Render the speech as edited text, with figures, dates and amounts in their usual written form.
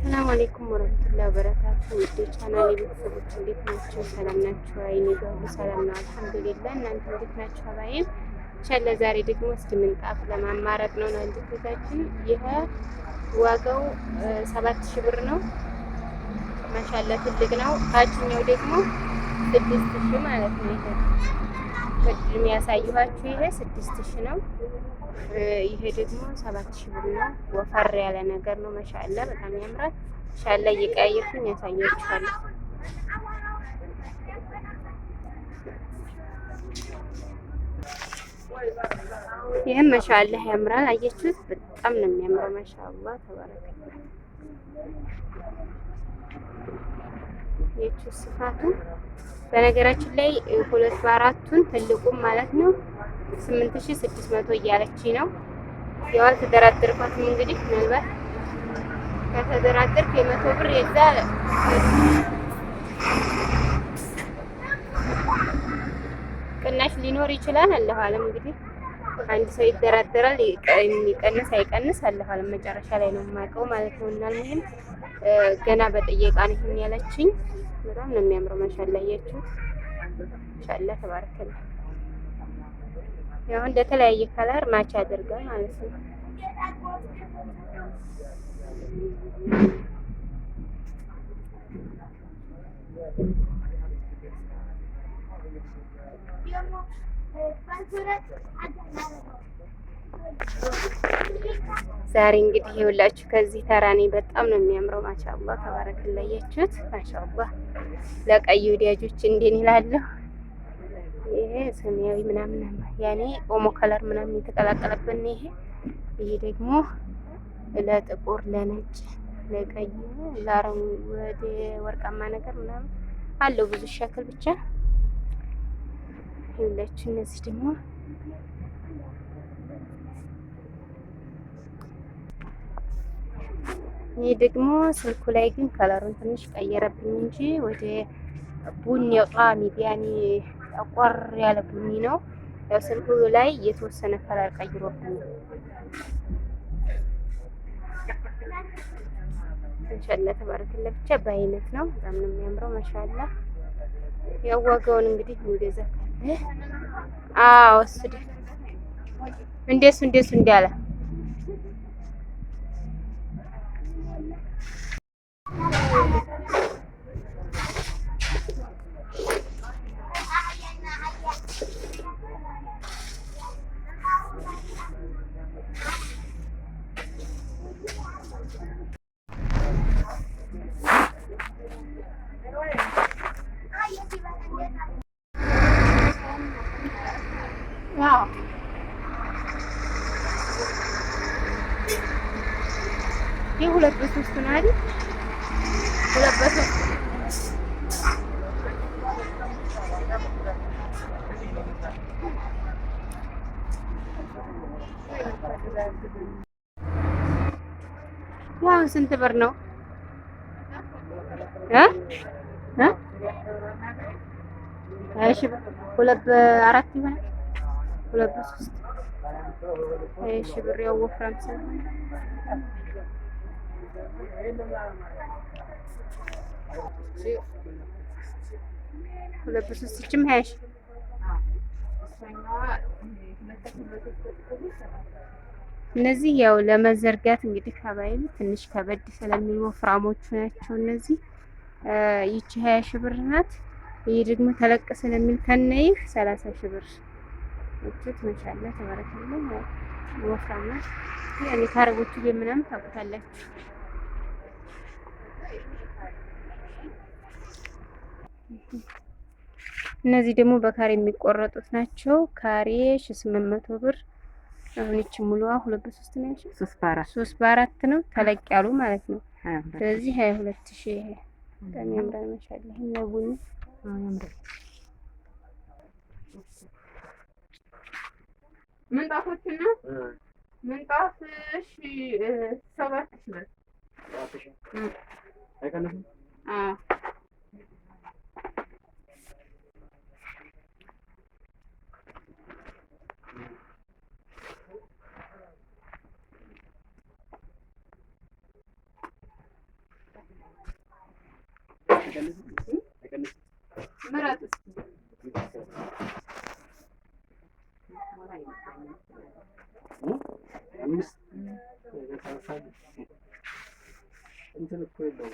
ሰላም አለይኩም ወረህመቱላሂ ወበረካቱ። ውድ ቻናሌ ቤተሰቦች እንዴት ናቸው? ሰላም ናቸው? እኔ ጋር ሁሉ ሰላም ነው አልሐምዱሊላህ። እናንተ እንዴት ናችሁ? አባይም ኢንሻአላህ ዛሬ ደግሞ እስኪ ምንጣፍ ለማማረጥ ነው አንድ ቤታችን። ይሄ ዋጋው 7000 ብር ነው። ማሻአላህ ትልቅ ነው። ታችኛው ደግሞ 6000 ማለት ነው። ይሄ ቅድም ያሳየኋችሁ ይሄ 6000 ነው። ይሄ ደግሞ 7000 ብር ነው። ወፈር ያለ ነገር ነው። ማሻአላ በጣም ያምራል። ኢንሻአላህ እየቀያየርኩኝ ያሳያችኋለሁ። ይህም ማሻአላ ያምራል። አያችሁት? በጣም ነው የሚያምረው። ማሻአላ ተባረከ። የቹ ስፋቱ በነገራችን ላይ ሁለት በአራቱን ትልቁም ማለት ነው 8600 እያለች ነው። ያው አልተደራደርኳትም። እንግዲህ ምናልባት ከተደራደርክ የ100 ብር የዛ ቅናሽ ሊኖር ይችላል። አለሁ አለም እንግዲህ አንድ ሰው ይደራደራል፣ ይቀንስ አይቀንስ አለሁ አለም መጨረሻ ላይ ነው የማውቀው ማለት ነው። እና አልሙሂም ገና በጥየቃ ነው ይሄን ያለችኝ። በጣም ነው የሚያምረው። ማሻአላ አያችሁት? ማሻአላ ተባረከላ። ያው እንደተለያየ color match ያደርጋል ማለት ነው። ዛሬ እንግዲህ ይኸውላችሁ ከዚህ ተራ ነኝ። በጣም ነው የሚያምረው። ማሻአላህ ተባረከላ። አያችሁት? ማሻአላህ ለቀይ ወዳጆች እንዴን ይላለሁ። ይሄ ሰማያዊ ምናምን ያኔ ኦሞ color ምናምን የተቀላቀለበት ነው። ይሄ ደግሞ ለጥቁር፣ ለነጭ፣ ለቀይ፣ ለአረንጓዴ ወርቃማ ነገር ምናምን አለው ብዙ ሸክል ብቻ ይኸውላችሁ። እነዚህ ደግሞ ይህ ደግሞ ስልኩ ላይ ግን color ኡን ትንሽ ቀየረብኝ እንጂ ወደ ቡኒ ቃሚድ ያኔ ጠቆር ያለ ቡኒ ነው። ያው ስልኩ ላይ የተወሰነ color ቀይሮብኝ ማሻአላ ተባረከላ። ብቻ በአይነት ነው። በጣም ነው የሚያምረው። ማሻአላ ያው ዋጋውን እንግዲህ የሚገዛ ካለ አዎ፣ እሱ እንደሱ እንደሱ እንዳለ ይህ ሁለት በሶስት ነው አይደል? ሁለት በሶስት ያው ስንት ብር ነው እ እ እሺ ሁለት በአራት ይሆናል። ሁለት በሶስት እሺ ብር ያው ወፍራም ስለሆነ ሁለት በሶስት ይችም 20,000። እነዚህ ያው ለመዘርጋት እንግዲህ ከባይል ትንሽ ከበድ ስለሚሉ ወፍራሞቹ ናቸው እነዚህ። ይቺ 20,000 ብር ናት። ይህ ደግሞ ተለቅ ስለሚል ከነይህ 30,000 ብር። እቹት ማሻአላ ተባረከላ። ወፍራም ናት። ያኔ ካረቦቹ ቤት ምናምን ታውቁታላችሁ። እነዚህ ደግሞ በካሬ የሚቆረጡት ናቸው። ካሬ 800 ብር። አሁን ይቺ ሙሉዋ ሁለት በሶስት ነው ያልሽኝ? ሶስት በአራት ሶስት በአራት ነው ተለቅ ያሉ ማለት ነው። ስለዚህ 22,000። ይሄ በጣም ያምራል። ማሻአላ ይሄኛው ቡኒ ያምራል። ምንጣፎችና ምንጣፍ እሺ፣ 7,000 ብር። አይቀንስም? አዎ ምረጥ እስኪ። እንትን እኮ የለውም።